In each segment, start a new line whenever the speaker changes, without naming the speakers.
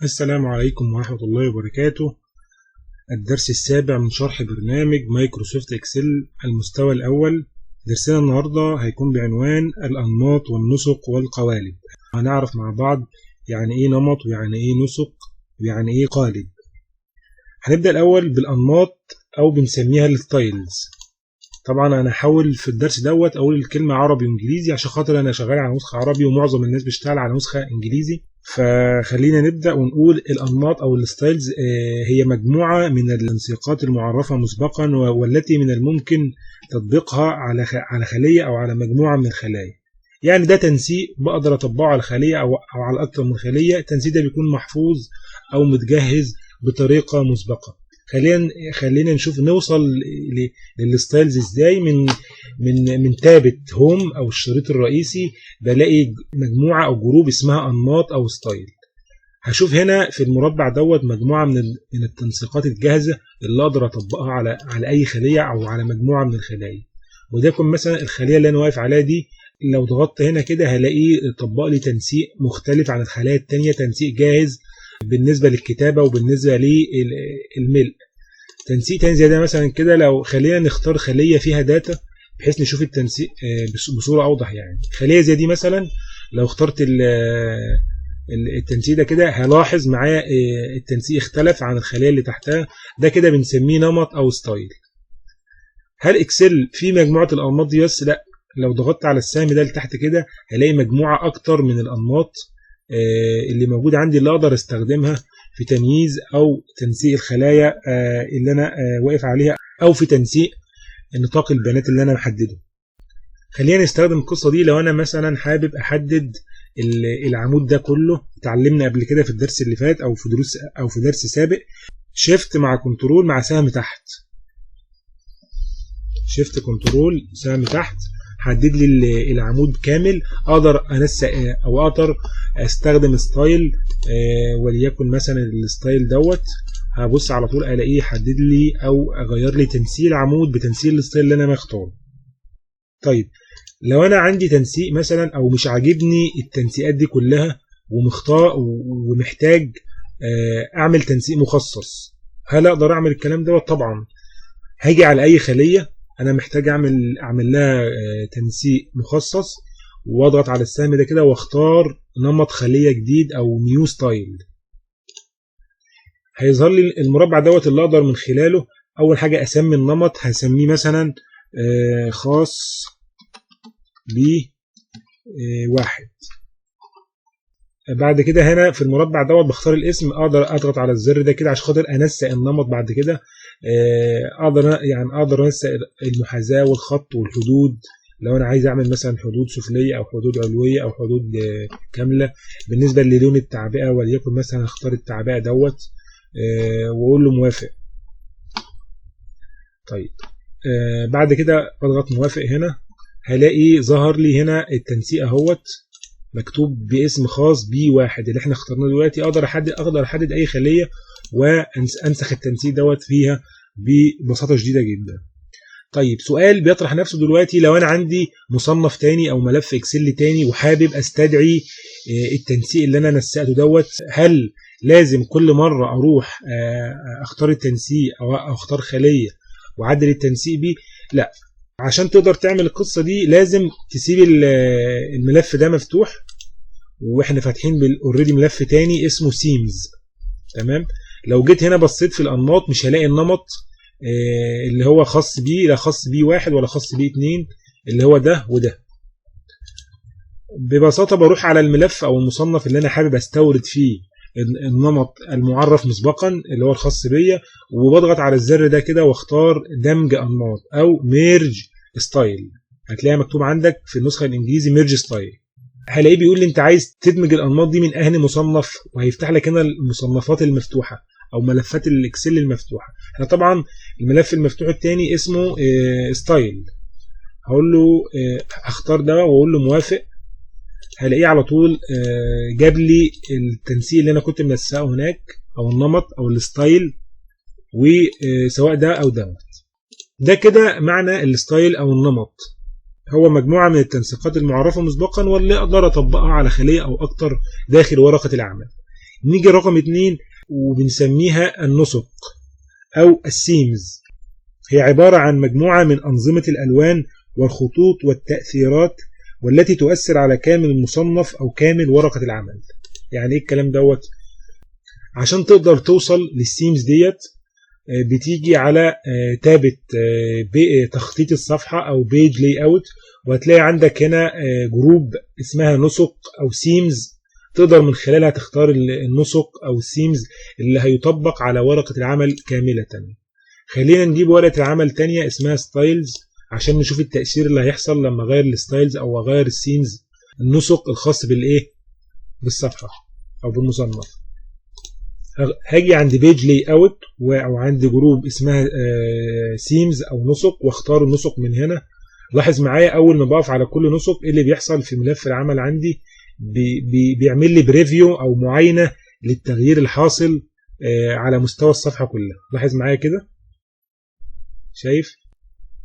السلام عليكم ورحمة الله وبركاته. الدرس السابع من شرح برنامج مايكروسوفت اكسل المستوى الأول. درسنا النهاردة هيكون بعنوان الأنماط والنسق والقوالب. هنعرف مع بعض يعني ايه نمط، ويعني ايه نسق، ويعني ايه قالب. هنبدأ الأول بالأنماط أو بنسميها ال styles. طبعا انا هحاول في الدرس دوت اقول الكلمة عربي وانجليزي عشان خاطر انا شغال على نسخه عربي ومعظم الناس بيشتغل على نسخه انجليزي. فخلينا نبدا ونقول الانماط او ال styles هي مجموعة من التنسيقات المعرفة مسبقا والتي من الممكن تطبيقها على خليه او على مجموعة من الخلايا. يعني ده تنسيق بقدر اطبقه على خليه او على اكثر من خليه. التنسيق ده بيكون محفوظ او متجهز بطريقة مسبقة. خلينا نشوف نوصل لل styles ازاي. من من من tab home او الشريط الرئيسي بلاقي مجموعة او group اسمها انماط او style. هشوف هنا في المربع دوت مجموعة من التنسيقات الجاهزة اللي اقدر اطبقها على اي خليه او على مجموعة من الخلايا. وليكن مثلا الخلية اللي انا واقف عليها دي، لو ضغطت هنا كده هلاقي طبق لي تنسيق مختلف عن الخلايا الثانية، تنسيق جاهز بالنسبة للكتابة وبالنسبة للملء. تنسيق تاني زي ده مثلا كده، لو خلينا نختار خليه فيها data بحيث نشوف التنسيق بصورة اوضح. يعني خليه زي دي مثلا لو اخترت التنسيق ده كده هلاحظ معايا التنسيق اختلف عن الخلية اللي تحتها. ده كده بنسميه نمط او style. هل اكسل في مجموعة الانماط دي بس؟ لا، لو ضغطت على السهم ده لتحت كده هلاقي مجموعة اكتر من الانماط اللي موجودة عندي اللي اقدر استخدمها في تمييز او تنسيق الخلايا اللي انا واقف عليها، او في تنسيق نطاق البيانات اللي انا محددة. خلينا نستخدم القصة دي. لو انا مثلا حابب احدد العمود ده كله، اتعلمنا قبل كده في الدرس اللي فات او في دروس او في درس سابق، shift مع control مع سهم تحت، shift control سهم تحت حدد لي العمود كامل. اقدر انسق او اقدر استخدم style، وليكن مثلا ال style دوت، هبص على طول الاقيه حدد لي او اغير لي تنسيق العمود بتنسيق ال style اللي انا مختاره. طيب لو انا عندي تنسيق مثلا او مش عاجبني التنسيقات دي كلها ومختار ومحتاج اعمل تنسيق مخصص، هل اقدر اعمل الكلام دوت؟ طبعا. هاجي على اي خليه انا محتاج اعمل لها تنسيق مخصص، واضغط على السهم ده كده واختار نمط خليه جديد او new style. هيظهر لي المربع دوت اللي اقدر من خلاله اول حاجة اسمي النمط، هسميه مثلا خاص ب 1. بعد كده هنا في المربع دوت بختار الاسم، اقدر اضغط على الزر ده كده عشان خاطر انسق النمط. بعد كده اقدر انسق المحاذاة والخط والحدود. لو انا عايز اعمل مثلا حدود سفليه او حدود علويه او حدود كاملة. بالنسبة للون التعبئه، وليكن مثلا اختار التعبئه دوت واقول له موافق. طيب بعد كده بضغط موافق، هنا هلاقي ظهر لي هنا التنسيق اهوت مكتوب باسم خاص B1 اللي احنا اخترناه دلوقتي. اقدر احدد اي خليه وانسخ التنسيق دوت فيها ببساطة شديدة جدا. طيب سؤال بيطرح نفسه دلوقتي، لو انا عندي مصنف تاني او ملف اكسل تاني وحابب استدعي التنسيق اللي انا نسقته دوت، هل لازم كل مرة اروح اختار التنسيق او اختار خليه واعدل التنسيق بيه؟ لا، عشان تقدر تعمل القصة دي لازم تسيب الملف ده مفتوح، واحنا فاتحين already ملف تاني اسمه themes. تمام. لو جيت هنا بصيت في الانماط مش هلاقي النمط اللي هو خاص بيه، لا خاص B1 ولا خاص B2، اللي هو ده وده. ببساطة بروح على الملف او المصنف اللي انا حابب استورد فيه النمط المعرف مسبقا اللي هو الخاص بيا، وبضغط على الزر ده كده واختار دمج انماط او merge style. هتلاقيها مكتوب عندك في النسخة الانجليزي merge style. هلاقيه بيقول لي انت عايز تدمج الانماط دي من اهل مصنف، وهيفتح لك هنا المصنفات المفتوحة او ملفات الاكسل المفتوحة. احنا طبعا الملف المفتوح الثاني اسمه style، هقول له هختار ده واقول له موافق. هلاقيه على طول جاب لي التنسيق اللي انا كنت منسقة هناك او النمط او ال style، وسواء ده او دوت. ده كده معنى ال style او النمط، هو مجموعة من التنسيقات المعرفة مسبقا واللي اقدر اطبقها على خليه او اكتر داخل ورقة العمل. نيجي رقم 2 وبنسميها النسق أو ال themes. هي عبارة عن مجموعة من أنظمة الألوان والخطوط والتأثيرات والتي تؤثر على كامل المصنف أو كامل ورقة العمل. يعني إيه الكلام دوت؟ عشان تقدر توصل لل themes ديت بتيجي على تابة تخطيط الصفحة أو page layout، وهتلاقي عندك هنا group اسمها نسق أو themes، تقدر من خلالها تختار النسق أو ال themes اللي هيطبق على ورقة العمل كاملة. خلينا نجيب ورقة العمل تانية اسمها styles عشان نشوف التأثير اللي هيحصل لما اغير ال styles او اغير ال themes، النسق الخاص بالايه؟ بالصفحة او بالمصنف. هاجي عند page layout او عند group اسمها themes او نسق، واختار النسق من هنا. لاحظ معايا اول ما بقف على كل نسق ايه اللي بيحصل في ملف العمل عندي، بي بيعمل لي preview او معاينة للتغيير الحاصل على مستوى الصفحة كلها. لاحظ معايا كده، شايف؟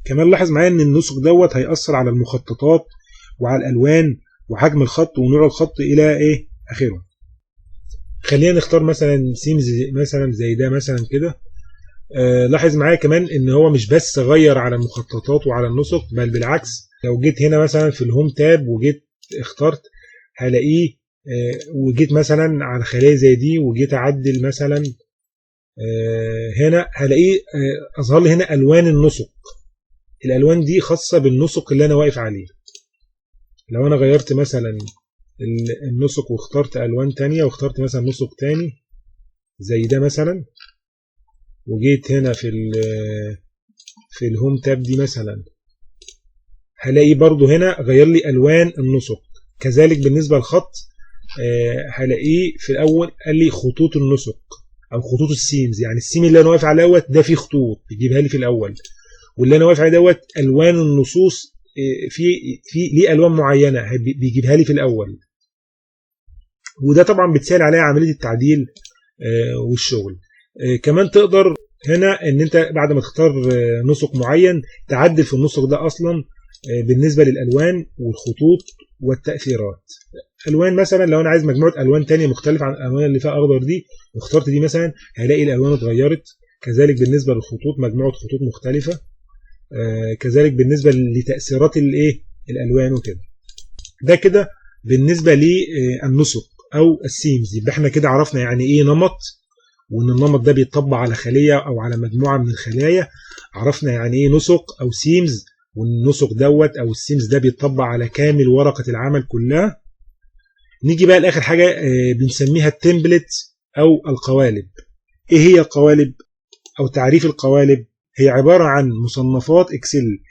كمان لاحظ معايا ان النسق دوت هيأثر على المخططات وعلى الالوان وحجم الخط ونوع الخط الى ايه اخره. خلينا نختار مثلا themes مثلا زي ده مثلا كده. لاحظ معايا كمان ان هو مش بس غير على المخططات وعلى النسق، بل بالعكس لو جيت هنا مثلا في ال home tab وجيت اخترت هلاقيه، وجيت مثلا على خلية زي دي وجيت اعدل مثلا هنا هلاقيه اظهر لي هنا الوان النسق. الالوان دي خاصة بالنسق اللي انا واقف عليه. لو انا غيرت مثلا النسق واخترت الوان تانية واخترت مثلا نسق تاني زي ده مثلا، وجيت هنا في ال home tab دي مثلا، هلاقي برضو هنا غير لي الوان النسق. كذلك بالنسبة للخط هلاقيه في الاول قال لي خطوط النسق او خطوط ال themes، يعني السيم اللي انا واقف عليه دوت ده فيه خطوط بيجيبها لي في الاول، واللي انا واقف عليه دوت الوان النصوص في ليه الوان معينة بيجيبها لي في الاول. وده طبعا بتسهل عليها عملية التعديل والشغل. كمان تقدر هنا ان انت بعد ما تختار نسق معين تعدل في النسق ده اصلا بالنسبة للالوان والخطوط والتاثيرات. الوان مثلا لو انا عايز مجموعة الوان تانية مختلفة عن الالوان اللي فيها اخضر دي واخترت دي مثلا هلاقي الالوان اتغيرت. كذلك بالنسبة للخطوط مجموعة خطوط مختلفة. كذلك بالنسبة لتاثيرات الايه الالوان وكده. ده كده بالنسبة للنسق او ال themes. يبقى احنا كده عرفنا يعني ايه نمط، وان النمط ده بيتطبق على خليه او على مجموعة من الخلايا. عرفنا يعني ايه نسق او themes، والنسق دوت او ال themes ده بيتطبق على كامل ورقة العمل كلها. نيجي بقى لاخر حاجة بنسميها ال template او القوالب. ايه هي القوالب او تعريف القوالب؟ هي عبارة عن مصنفات Excel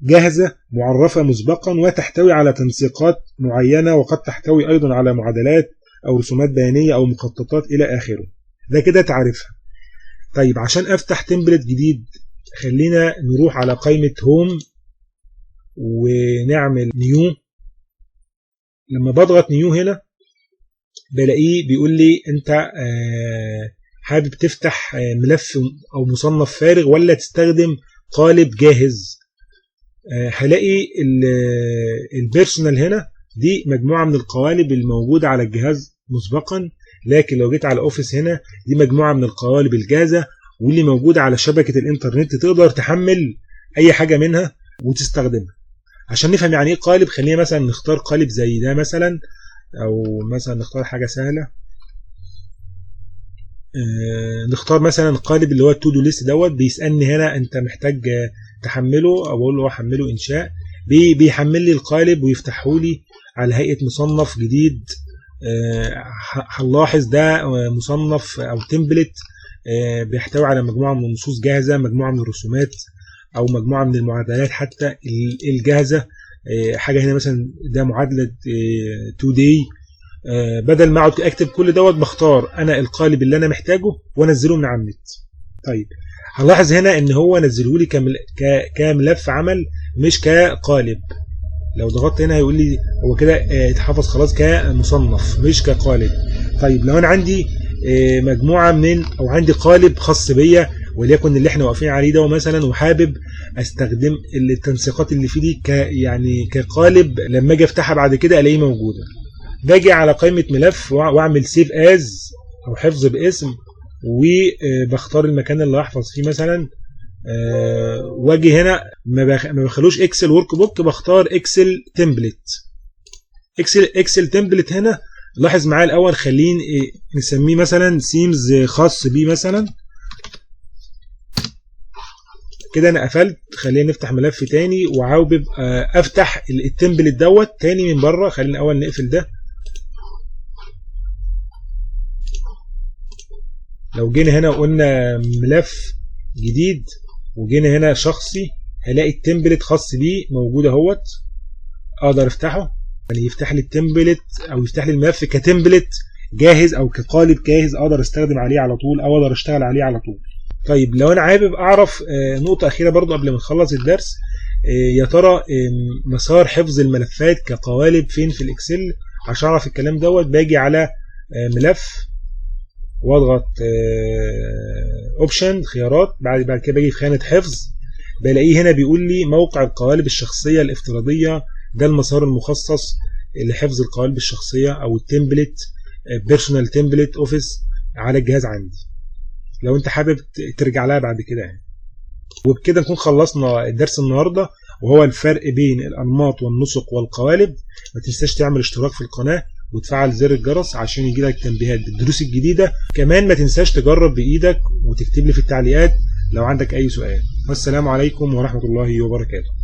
جاهزة معرفة مسبقا وتحتوي على تنسيقات معينة، وقد تحتوي ايضا على معادلات او رسومات بيانيه او مخططات الى اخره. ده كده تعريفها. طيب عشان افتح template جديد خلينا نروح على قائمة home ونعمل new. لما بضغط new هنا بلاقيه بيقول لي انت حابب تفتح ملف او مصنف فارغ ولا تستخدم قالب جاهز. هلاقي ال personal هنا دي مجموعة من القوالب الموجودة على الجهاز مسبقا، لكن لو جيت على Office هنا دي مجموعة من القوالب الجاهزة واللي موجودة على شبكة الانترنت، تقدر تحمل اي حاجة منها وتستخدمها. عشان نفهم يعني ايه قالب خلينا مثلا نختار قالب زي ده مثلا، او مثلا نختار حاجة سهلة. نختار مثلا القالب اللي هو ال to do list دوت. بيسالني هنا انت محتاج تحمله، او اقول له احمله انشاء. بيحمل لي القالب ويفتحه لي على هيئة مصنف جديد. هنلاحظ ده مصنف او template بيحتوي على مجموعة من النصوص جاهزة، مجموعة من الرسومات او مجموعة من المعادلات حتى الجاهزة. حاجة هنا مثلا ده معادلة today. بدل ما اقعد اكتب كل دوت بختار انا القالب اللي انا محتاجه وانزله من على النت. طيب هنلاحظ هنا ان هو نزله لي كملف عمل مش كقالب. لو ضغطت هنا هيقول لي هو كده اتحفظ خلاص كمصنف مش كقالب. طيب لو انا عندي مجموعة من او عندي قالب خاص بيا وليكن اللي احنا واقفين عليه ده مثلا، وحابب استخدم التنسيقات اللي فيه دي يعني كقالب لما اجي افتحها بعد كده الاقيه موجودة، باجي على قائمة ملف واعمل save as او حفظ باسم، وبختار المكان اللي هحفظ فيه مثلا. واجي هنا ما بخلوش Excel workbook، بختار Excel template. Excel template هنا لاحظ معايا الاول، خلينا نسميه مثلا themes خاص بيه مثلا كده. انا قفلت، خلينا نفتح ملف تاني، وعاوز افتح ال template دوت تاني من بره. خلينا الاول نقفل ده. لو جينا هنا وقلنا ملف جديد وجينا هنا شخصي، هلاقي ال template خاص بيه موجود اهوت، اقدر افتحه. يعني يفتح لي ال template او يفتح لي الملف ك template جاهز او كقالب جاهز، اقدر استخدم عليه على طول او اقدر اشتغل عليه على طول. طيب لو انا حابب اعرف نقطة اخيرة برضو قبل ما نخلص الدرس، يا ترى مسار حفظ الملفات كقوالب فين في ال Excel؟ عشان اعرف الكلام دوت باجي على ملف واضغط option خيارات، بعد كده باجي في خانه حفظ، بلاقيه هنا بيقول لي موقع القوالب الشخصية الافتراضية، ده المسار المخصص لحفظ القوالب الشخصية او ال template personal template Office على الجهاز عندي، لو انت حابب ترجع لها بعد كده يعني. وبكده نكون خلصنا الدرس النهارده، وهو الفرق بين الانماط والنسق والقوالب. ما تنساش تعمل اشتراك في القناة وتفعل زر الجرس عشان يجيلك تنبيهات بالدروس الجديدة. كمان ما تنساش تجرب بايدك وتكتب لي في التعليقات لو عندك اي سؤال. والسلام عليكم ورحمة الله وبركاته.